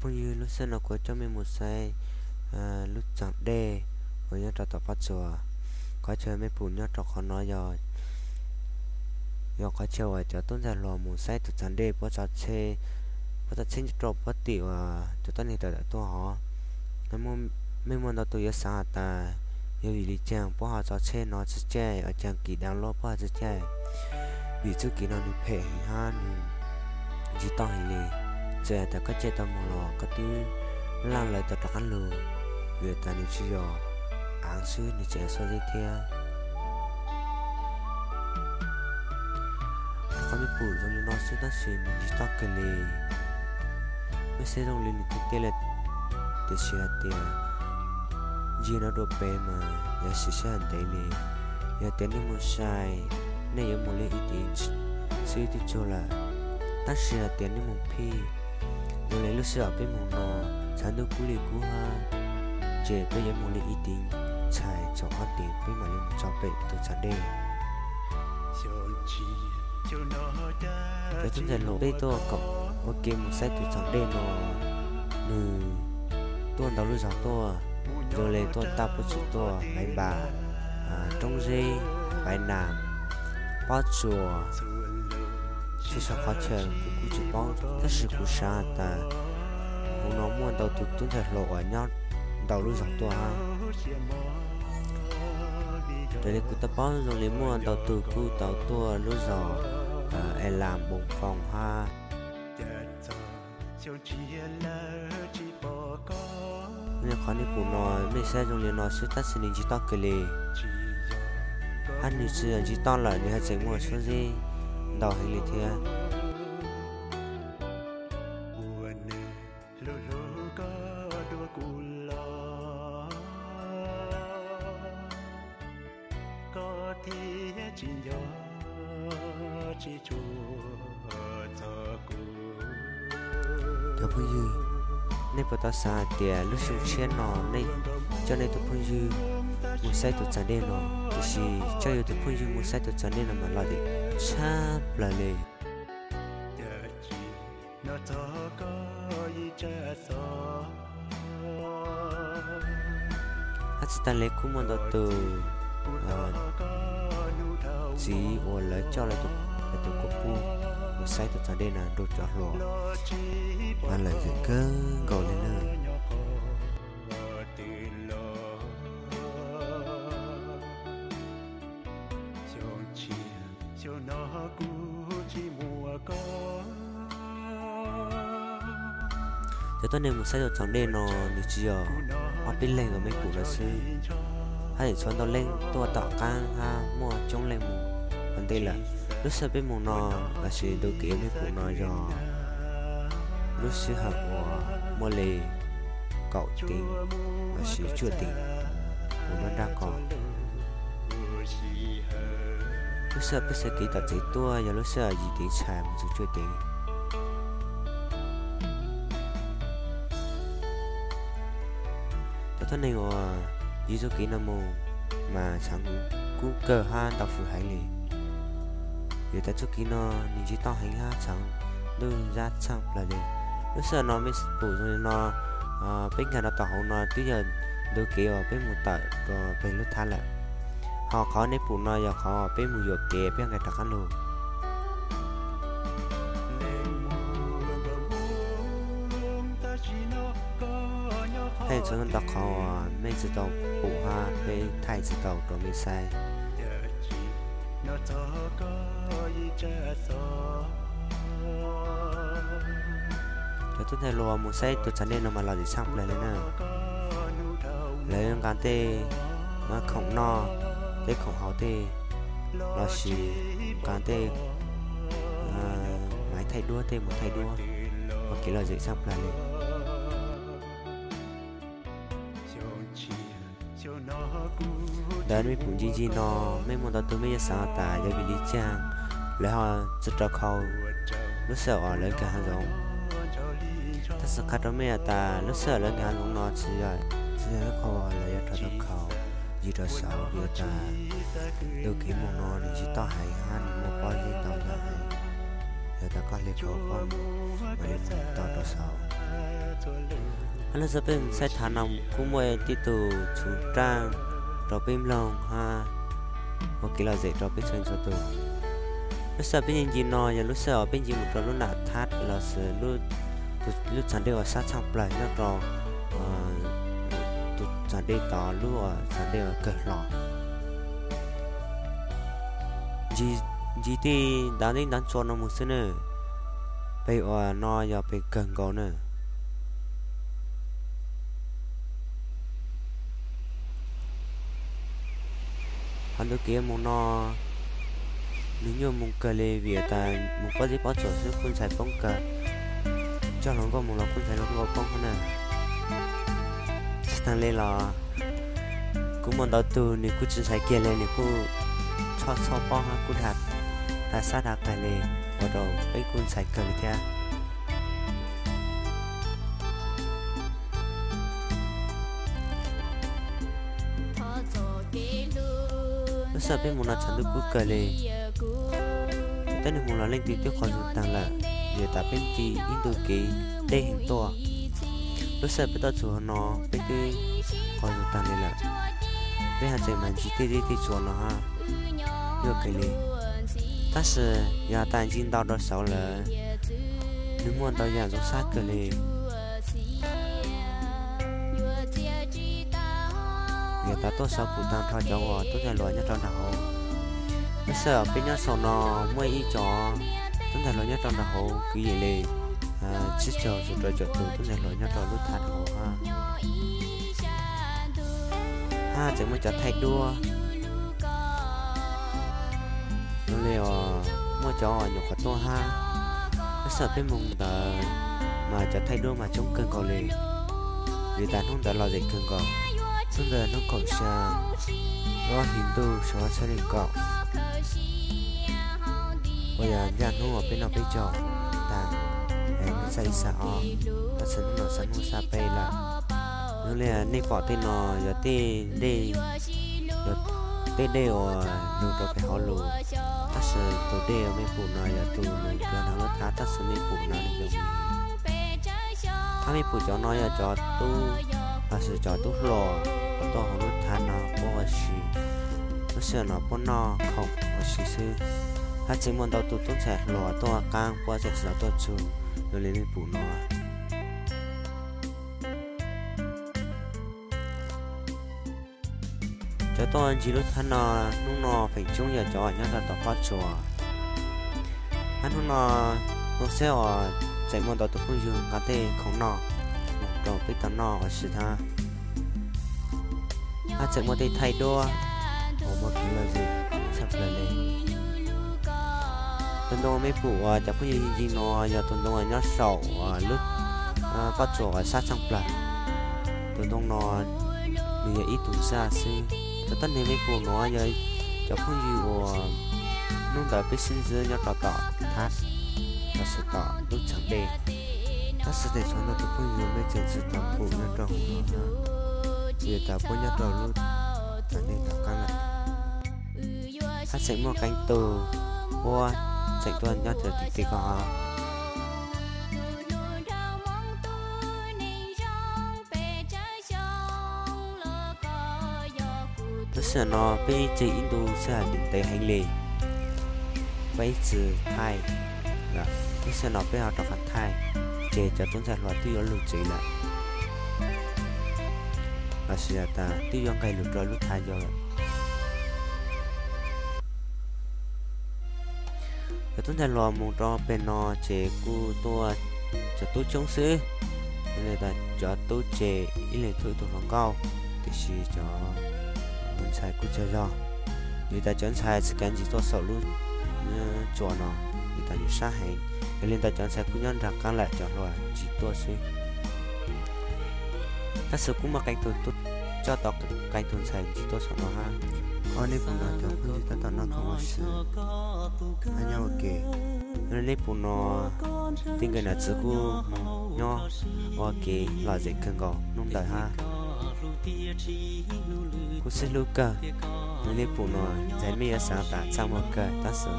Phooj ywg, lub sij hawm no kuv coj mej mus saib lub txav dej uas nyob rau tom Pob Tsuas. Qhov chaw mej pum nyob rau qhov no yog, yog qhov chaw uas cov tub ntxhais hluas mus saib tus txav dej puab tso tsheb, puab tso tsheb rau puag tim uas cov tuab neeg tawm tawm tuaj hov. Mej muaj ntau tus yuav xaav has tas yog vim li caag puab ho tso tsheb no tsi caij, ua caag kis dav luab puab ho tsi caij. Vim txuj kis no nwg phem heev hab nwg tsi tau heev li. Txawm has tas koj caij tau moog los koj twb laj lawv tau rov qaab lug, vim tas nwg tsi yog aav xwb, nwg tseem xuab zeb thiab. Qhov mej pum zoo li no xwb tab sis nwg tsi tau kawg li. Mej saib zoo li nwg tiag tiag li, tiam sis has tas ncig no dua peg mas yuav siv sij hawm ntev li. Yog tas nej moog sai, nej yuav moog li ib teev xwb twb tsuag lawm. Tab sis has tas nej moog phij, zoo li lub sij hawm peb moog no, tshav ntuj kub li kub hab, ces peb yuav moog li ib teev txhais txog ob teev peb mam li moog txog pem tus txav dej. Cov tub ntxhais hluas peb tuaj koom ua ke moog saib tus txav dej no, nwg tuaj ntau lub zog tuaj, zoo li tuaj Taj Puab Tsuas, tuaj Maiv Npas, Roob Zeb, Paiv Nas, Pob Tsuas, txhua txhua qhov chaw kuv kuj tsi paub, tab sis kuv xaav has tas huv no muaj ntau tug tub ntxhais hluas uas nyob ntau lub zog tuaj hab. Raws li kuv tau paub zoo li muaj ntau tug kuj tau tuaj lub zog Es Las, Npoo Foo hab. Qhov nej pum no mej saib zoo li no xwb tab sis nwg tsi tau kawg li. Hab nwg tsi yog tsi tau lawm, nwg haj tseem muaj xuab zeb ntau heev li thiab. Cov phooj ywg, nej puas tau xaav hais tias lub xyoo tshiab no nej coj nej tus phooj ywg mus saib tus txav dej no, tiam sis coj yus tus phooj ywg mus saib tus txav dej no mas lom zem tshaj plawg li. Hab tsi taag le kuj muaj ntau tus txiv uas lawv coj lawv tus kua puj mus saib tus txav dej no rau cov hluas, mas lom zem kawg nkaus li na. Cov tuab neeg mus saib tus txav dej no nws tsis yog ob peb leeg uas mej pum no xwb, hab tseem tshuav ntau leej tuaj tom qaab hab muaj coob leej mus ua ntej lawm. Lub sij hawm peb mus no lossis ntu kev mej pum no yog lub sij hawm uas muaj li kaum teev lossis cuaj teev huv nruab nrab ko. Lub sij hawm peb sawv kev tom tsev tuaj yog lub sij hawm yim teev tshais mus txug cuaj teev. Cov tuab neeg uas yug txuj kev no mus mas txheev kub kawg hab ntau fwm heev li. Yog tas txuj kev no nws tsis tau heev hab txheev ntuj zab txheej plawg li. Lub sij hawm no mej pum zoo li no, peb nkaag rau tom hauv no twb yog ntu kev uas peb mus tawm rau peg lub thab lawm. Ho qhov nej pum no yog qhov peb mus yuam kev peb nkaag rov qaab lug. Thaij txhua txhua qhov uas mej tsi tau pum hab peb thaij tsi tau rau mej saib. Cov tub ntxhais hluas mus saib tus txav dej no mas lom zem tshaj plawg li na. Lawv nqa tej khoom noj, tej khoom haus tej, lossis nqa tej maiv thaij duab tej mus thaij duab, ua kev lom zem tshaj plawg li. Ntawm mej pum ncig ncig no, mej muaj ntau tug mej yuav xaav has tas yog vim li caag lawv ho tsi rau khau lub sij hawm uas lawv nkaag hav zoov. Tab sis qha rau mej has tas lub sij hawm lawv nkaag hav zoov no tsis yog, tsis yog ib qho lawv yuav rau tau khau ncig rau saud, vim tas ntu kev mus no nws tsis tau heev hab nws muaj pob zeb ntau yam heev. Yog tas koj hle khau koj mus, mam li mus tau rau saud. Lub sij hawm peb mus saib thav no kuj muaj tej tug txhua raj rau peb mloog hab ua kev lom zem rau peb txhua txhua tus. Lub sij hawm peb ncig no yog lub sij hawm peb ncig mus rau lub nam thab los sis lub txhab dej uas sab tshaj plawg nyob rau tus txhab dej tod, lub txhab dej uas kawg hlo. Ncig tej ntav teb ntav tsua no mus xwb na, pem uas no yog pem kawg nkaus na. Qhov ntawd kev mus no nws nyuaj mus kawg li vim tas mus pob zeb pob tsuas xwb kuj ntxhais poob kawg. Coj hluas nkauj mus los kuj ntxhais hluas nkauj poob hab na. Tsis taag le los kuj muaj ntau tug nws kuj tsis ntxhais kiag li, nws kuj txhob txhob paub hab kuj dag sab dag qeeg li, ua rau peb kuj ntxhais kawg li thiab. Lub sij hawm peb mus no tshav ntuj kub kawg li, teb neeg mus los leej twg twb quas zug taag lawm, vim tas peb ncig ib ntu kev deb heev tuaj. Lub sij hawm peb tuaj txug no peb twb quas zug taag li lawm. Peb haj tseem mas ncig tej zeb tej tsua no hab, yuam kev li. Tab sis yog tas ncig ntau rau saud lawm, nws muaj ntau yaam zoo sab kawg li. Yog tas tuaj saum pum taag nrho cov uas tub ntxhais hluas nyob rau nraag hauv. Lub sij hawm peb nyob saum no muaj ib co tub ntxhais hluas nyob rau nraag hauv kwv yees li tsib caug txug rau caum tug tub ntxhais hluas nyob rau lub thav hauv hab. Hab tseem muaj cov thaij duab zoo li muaj cov nyuam qhuav tuaj hab. Lub sij hawm peb moog ntawd mas cov thaij duab mas coob kawg nkaus li, vim tas hnub ntawd lom zem kawg nkaus. Hnub ntawd hnub kaum xya lub hli ntuj xyoo ob txhiab leej kaum, uas yog ncaaj hnub uas peb noj peb caug taag, hnub xya ib xya ob, tab sis hnub no xya hnub xya peb lawm. Zoo li nej pom tej no yog tej dej, yog tej dej uas lug rau pem hauv lug, tab sis tus dej uas mej pum no yog tus lug rau nraag lub thav, tab sis mej pum no nws zoo. Hab mej pum cov no yog cov tub, lossis cov tub hluas uas tuaj hauv lub thav no puab ua si. Lub sij hawm no puab noj khoom ua si xwb, hab tseem muaj ntau tus tub ntxhais hluas tuaj qaab puab tseem tsis tau tuaj txug zoo li mej pum no. Cov tuaj ncig lub thav no hnub no feem coob yog cov nyob rau tom pob tsuas. Hab hnub no zoo seb uas tseem muaj ntau tus phooj ywg nqa tej khoom noj rau peb tau noj ua si hab. Hab tseem muaj tej thaij duab uas muaj kev lom zem tshaj plaws li. Tus ntoo mej pum uas cov phooj ywg ncig no yog tus ntoo uas nyob saum uas lub pob tsuas uas sab tshaj plaws. Tus ntoo no nws yog ib tug zaj xwb. Cov tuab neeg mej pum no yog cov phooj ywg uas hnub ntawd peb sib ntxwb nyob rau tom thab, lossis tom lub txheem dej. Tab sis tej zaum ntau tus phooj ywg mej tseem tsis tau pum nyob rau hauv no hab, vim tas puab nyob rau lub txheem dej tom qaab lawm. Hab tseem muaj qee tug puab tseem tuaj nyob rau tim tej ko hab. Lub sij hawm no peb ncig ib ntu sij hawm ntev heev li, peb ib txwm thaij. Lub sij hawm no peb ho rov qab thaij, ces cov tub ntxhais hluas twb yuav lug tsev lawm, lossis tas twb yuav nqeg lug rau lub thav yau lawm. Cov tub ntxhais hluas mus rau peg no ces kuj tuaj cov tub coob xwb, yog li tas cov tub ces ib leeg tuaj ib tug hluas nkauj, tiam sis cov ntxhais kuj tsawg zog. Yog li tas cov ntxhais tsis kav ntsis tuaj saum lub tsua no, vim tas nws sab heev. Yog li ntawd cov ntxhais kuj nyob nraag qaab lawm, cov hluas ntsis tuaj xwb. Tab sis kuj muaj qee tug tub, coj tau qee tug ntxhais ntsis tuaj saum no hab. Ob nej pum no cov phooj ywg tab tom noj khoom ua si hab nyob ua ke. Yog li nej pum no tej nkawm nam txiv kuj moog nyob ua ke lom zem kawg nkaus hnub ntawd hab. Kuj sib hlub kawg. Yog li nej pum no ntxhais mej yuav xaav tas txaj muag kawg, tab sis